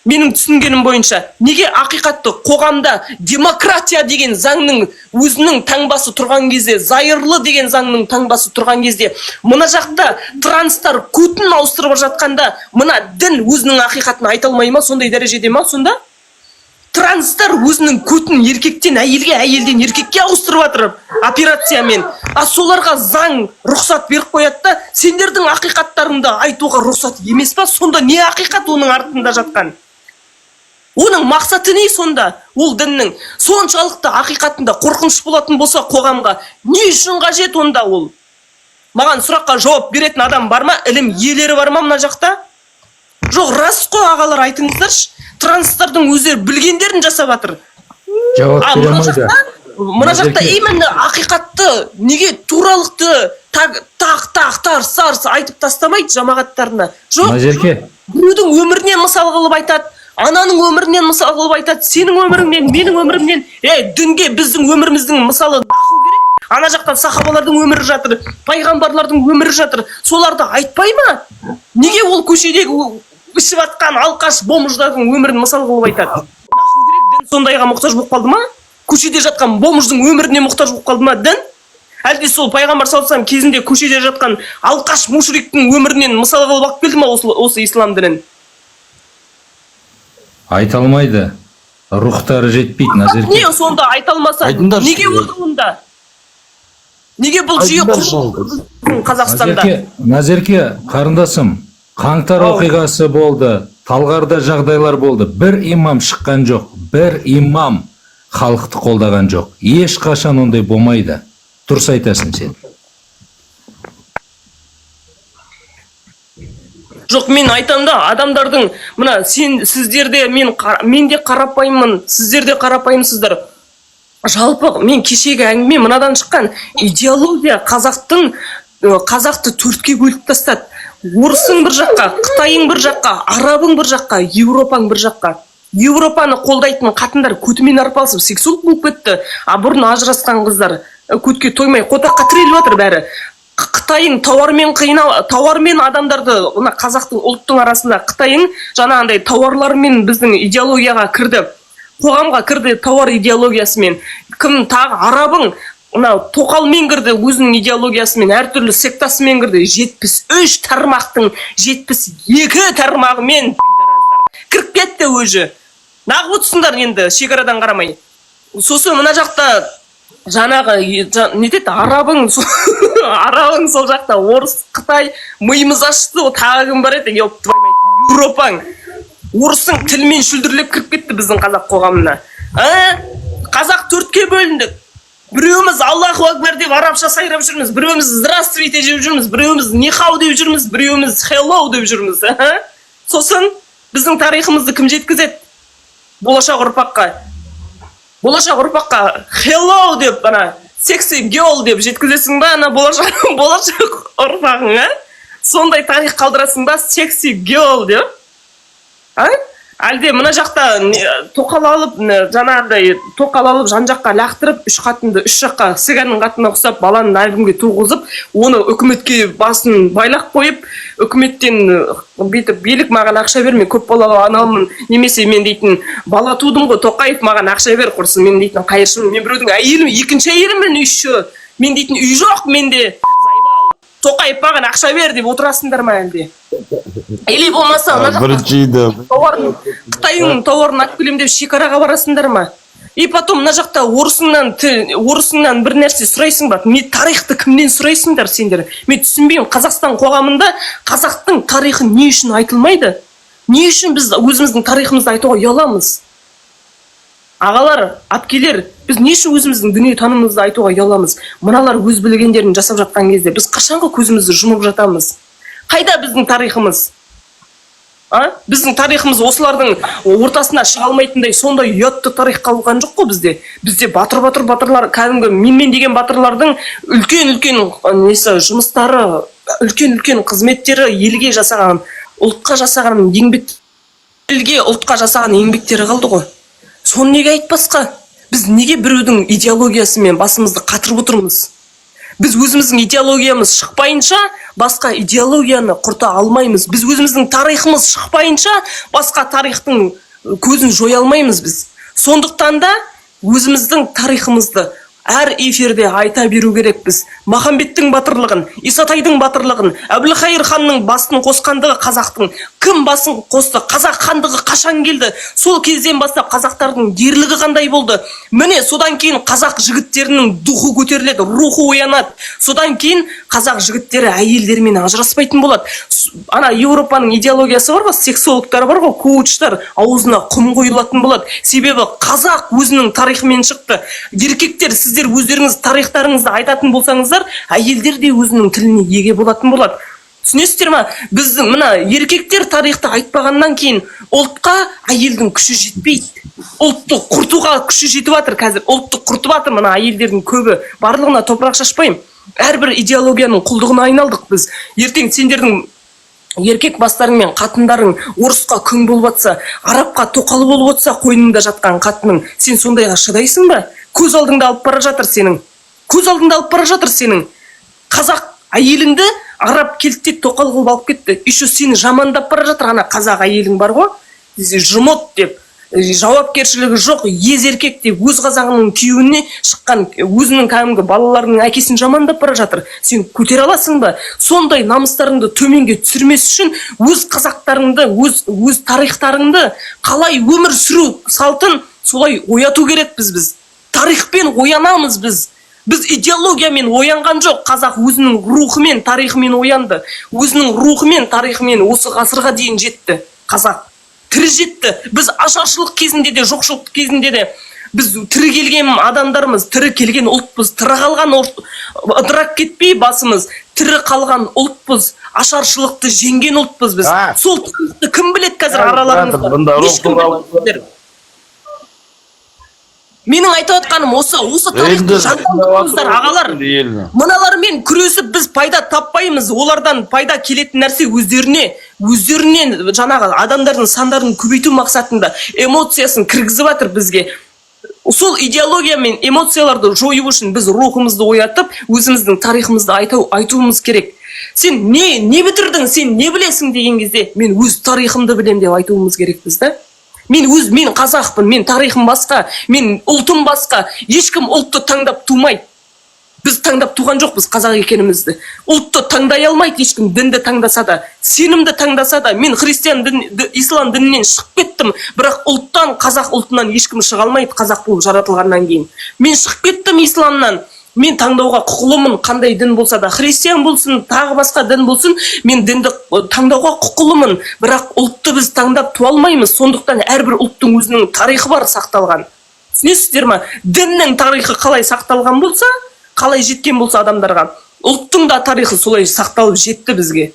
Менің түсінгенім бойынша, неге ақиқатты қоғамда демократия деген заңның өзінің таңбасы тұрған кезде, зайырлы деген заңның таңбасы тұрған кезде, мына жақта транстар көтін ауыстырып жатқанда, мына дін өзінің ақиқатын айта алмай ма? Сондай дәрежеде ма сонда? Транстар өзінің көтін еркектен әйелге, әйелден еркекке ауыстырып жатыр операциямен, а соларға заң рұқсат беріп қояды да, сендердің ақиқаттарыңды айтуға рұқсат емес па? Сонда не ақиқат оның артында жатқан? Оның мақсаты не сонда? Ол діннің соншалықты ақиқатында қорқыныш болатын болса, қоғамға не үшін қажет онда ол? Маған сұраққа жауап беретін адам бар ма? Ілім иелері бар ма мына жақта? Жоқ, рас қой, ағалар, айтыңыздаршы. Транстардың өздері білгендерін жасап жатыр. Жауап А бере мына алмайды. жақта, мына жақта Назерке. именно ақиқатты неге, туралықты так тақ тақ тарс тарс айтып тастамайды жамағаттарына? Жоқ, Назерке. біреудің өмірінен мысал қылып айтады, ананың өмірінен мысал қылып айтады, сенің өміріңнен, менің өмірімнен. Ей, дінге біздің өміріміздің мысалы наху керек? Ана жақта сахабалардың өмірі жатыр, пайғамбарлардың өмірі жатыр, соларды айтпай ма? Неге ол көшедегі ішіп жатқан алқаш бомждардың өмірін мысал қылып айтады? Наху керек? Дін сондайға мұқтаж болып қалды ма? Көшеде жатқан бомждың өміріне мұқтаж болып қалды ма дін? Әлде сол пайғамбар саллаллаху алейхи вассалам кезінде көшеде жатқан алқаш мушриктің өмірінен мысал қылып алып келді ма осы ислам дінін? Айта алмайды. Рухтары жетпейді, Назерке. Не сонда, айта алмаса, Айтыңдаршы. неге отыр онда? Неге бұл жүйе Айтыңдаршы. құрылды біздің Қазақстанда? Назерке, Назерке, қарындасым, қаңтар Ау. оқиғасы болды, Талғарда жағдайлар болды. Бір имам шыққан жоқ, бір имам халықты қолдаған жоқ. Ешқашан ондай болмайды. Дұрыс айтасың сен. Жоқ, мен айтамын да, адамдардың мына сен, сіздер де, мен де қарапайыммын, сіздер де қарапайымсыздар. Жалпы мен кешегі әңгіме мынадан шыққан: идеология қазақтың, қазақты төртке бөліп тастады. Орысың бір жаққа, қытайың бір жаққа, арабың бір жаққа, еуропаң бір жаққа. Еуропаны қолдайтын қатындар көтімен арпалысып сексолог болып кетті, а бұрын ажырасқан қыздар көтке тоймай қотаққа тіреліп жатыр бәрі. Қытайың тауармен қинал, тауармен адамдарды, мына қазақтың, ұлттың арасында қытайың жаңағындай тауарлармен біздің идеологияға кірді, қоғамға кірді тауар идеологиясымен. Кім тағы? Арабың мынау тоқалмен кірді, өзінің идеологиясымен, әртүрлі сектасымен кірді. 73 тармақтың 72 тармағымен пидораздар кіріп кетті уже. Нағып отырсыңдар енді шекарадан қарамай. Сосын мына жақта жаңағы не деді, арабың, арабың сол жақта, орыс, қытай, миымыз ашты ғой. Тағы кім бар еді, ёб твою мать? Еуропаң, орыстың тілімен шүлдірлеп кіріп кетті біздің қазақ қоғамына. А қазақ төртке бөліндік: біреуіміз «Аллаху акбар» деп арабша сайрап жүрміз, біреуіміз «здравствуйте» деп жүрміз, біреуіміз «нихау» деп жүрміз, біреуіміз «hello» деп жүрміз. Аха. Сосын біздің тарихымызды кім жеткізеді болашақ ұрпаққа? Болашақ ұрпаққа «hello» деп, ана «sexy girl» деп жеткізесің ба ана болашақ ұрпағыңа? Сондай тарих қалдырасың ба, «sexy girl» деп? А әлде мына жақта тоқал алып, жаңағыдай тоқал алып, жан жаққа лақтырып, үш қатынды үш жаққа, цыганның қатынына ұқсап, баланы әркімге туғызып, оны үкіметке басын байлап қойып, үкіметтен бүйтіп: «Билік, маған ақша бер, мен көп балалы анамын» немесе «Мен дейтін бала тудым ғой, Тоқаев, маған ақша бер, құрсын, мен дейтін қайыршымын, мен біреудің әйелім, екінші әйелімін еще, мен дейтін үй жоқ менде, заебал, Тоқаев, маған ақша бер» деп отырасыңдар ма әлде? Или болмаса мына жақта Бірінші үйді тауарын, қытайдың тауарын алып келемін деп шекараға барасыңдар ма? И потом мына жақта орысыңнан бір нәрсе сұрайсың ба? Не, тарихты кімнен сұрайсыңдар сендер? Мен түсінбеймін, Қазақстан қоғамында қазақтың тарихы не үшін айтылмайды? Не үшін біз өзіміздің тарихымызды айтуға ұяламыз? Ағалар, әпкелер, біз не үшін өзіміздің дүниетанымымызды айтуға ұяламыз? Мыналар өз білгендерін жасап жатқан кезде біз қашанғы көзімізді жұмып жатамыз? Қайда біздің тарихымыз? А біздің тарихымыз осылардың ортасына шыға алмайтындай сондай ұятты тарих қалған жоқ қой бізде. Бізде батыр батыр батырлар, кәдімгі менмен деген батырлардың үлкен үлкен несі, жұмыстары, үлкен үлкен қызметтері, елге жасаған, ұлтқа жасаған еңбек, елге, ұлтқа жасаған еңбектері қалды ғой. Соны неге айтпасқа? Біз неге біреудің идеологиясымен басымызды қатырып отырмыз? Біз өзіміздің идеологиямыз шықпайынша, басқа идеологияны құрта алмаймыз. Біз өзіміздің тарихымыз шықпайынша, басқа тарихтың көзін жоя алмаймыз біз. Сондықтан да өзіміздің тарихымызды әр эфирде айта беру керекпіз. Махамбеттің батырлығын, Исатайдың батырлығын, Әбілхайыр ханның басын қосқандығы, қазақтың кім басын қосты, қазақ хандығы қашан келді, сол кезден бастап қазақтардың ерлігі қандай болды. Міне, содан кейін қазақ жігіттерінің духы көтеріледі, рухы оянады. Содан кейін қазақ жігіттері әйелдерімен ажыраспайтын болады. Ана Еуропаның идеологиясы бар ғой, сексологтар бар ғой, коучтар, аузына құм құйылатын болады. Себебі қазақ өзінің тарихымен шықты. Еркектер, сіздер өздеріңіз тарихтарыңызды айтатын болсаңыздар, әйелдер де өзінің тіліне еге болатын болады. Түсінесіздер ма? Біздің мына еркектер тарихты айтпағаннан кейін ұлтқа әйелдің күші жетпейді. Ұлтты құртуға күші жетіп жатыр қазір. Ұлтты құртып жатыр мына әйелдердің көбі. Барлығына топырақ шашпаймын. Әрбір идеологияның құлдығына айналдық біз. Ертең сендердің еркек бастарың мен қатындарың орысқа күң болып жатса, арабқа тоқал болып отырса, қойныңда жатқан қатының, сен сондайға шыдайсың ба? Көз алдыңда алып бара жатыр сенің. Көз алдыңда алып бара жатыр сенің. Қазақ әйеліңді араб келді де тоқал қылып алып кетті. Еще сені жамандап бара жатыр ана қазақ әйелің бар ғой. Жмот деп, жауапкершілігі жоқ, ез еркек деп, өз қазағының күйеуіне шыққан, өзінің кәдімгі балаларының әкесін жамандап бара жатыр. Сен көтере аласың ба? Сондай намыстарыңды төменге түсірмес үшін өз қазақтарыңды, өз тарихтарыңды, қалай өмір сүру салтын солай ояту керекпіз біз. Тарихпен оянамыз біз. Біз идеологиямен оянған жоқ, қазақ өзінің рухымен, тарихымен оянды. Өзінің рухымен, тарихымен осы ғасырға дейін жетті. Қазақ тірі жетті. Біз ашаршылық кезінде де, жоқшылық кезінде де біз тірі келген адамдармыз, тірі келген ұлтпыз, тірі қалған ұлт, ыдырап кетпей басымыз, тірі қалған ұлтпыз, ашаршылықты жеңген ұлтпыз біз. А. Сол тарихты кім біледі қазір Бәрі араларыңызда? Бұнда рух Ешкім туралы білмейді. Менің айтып отқаным осы тарихты Енді жандандырыңыздар, ағалар. Елді. Мыналармен күресіп біз пайда таппаймыз. Олардан пайда келетін нәрсе өздеріне, өздерінен жаңағы адамдардың сандарын көбейту мақсатында эмоциясын кіргізіп жатыр бізге. Сол идеология мен эмоцияларды жою үшін біз рухымызды оятып, өзіміздің тарихымызды айтуымыз керек. Сен не бітірдің, сен не білесің деген кезде, мен өз тарихымды білемін деп айтуымыз керекпіз да. Мен қазақпын, мен тарихым басқа, мен ұлтым басқа. Ешкім ұлтты таңдап тумайды. Біз таңдап туған жоқпыз қазақ екенімізді. Ұлтты таңдай алмайды ешкім, дінді таңдаса да, сенімді таңдаса да. Мен христиан дін, ислам дінінен шығып кеттім, бірақ ұлттан, қазақ ұлтынан ешкім шыға алмайды қазақ болып жаратылғаннан кейін. Мен шығып кеттім исламнан. Мен таңдауға құқылымын, қандай дін болса да, христиан болсын, тағы басқа дін болсын, мен дінді таңдауға құқылымын. Бірақ ұлтты біз таңдап туа алмаймыз. Сондықтан әрбір ұлттың өзінің тарихы бар сақталған. Түсінесіздер ма? Діннің тарихы қалай сақталған болса, қалай жеткен болса адамдарға, ұлттың да тарихы солай сақталып жетті бізге.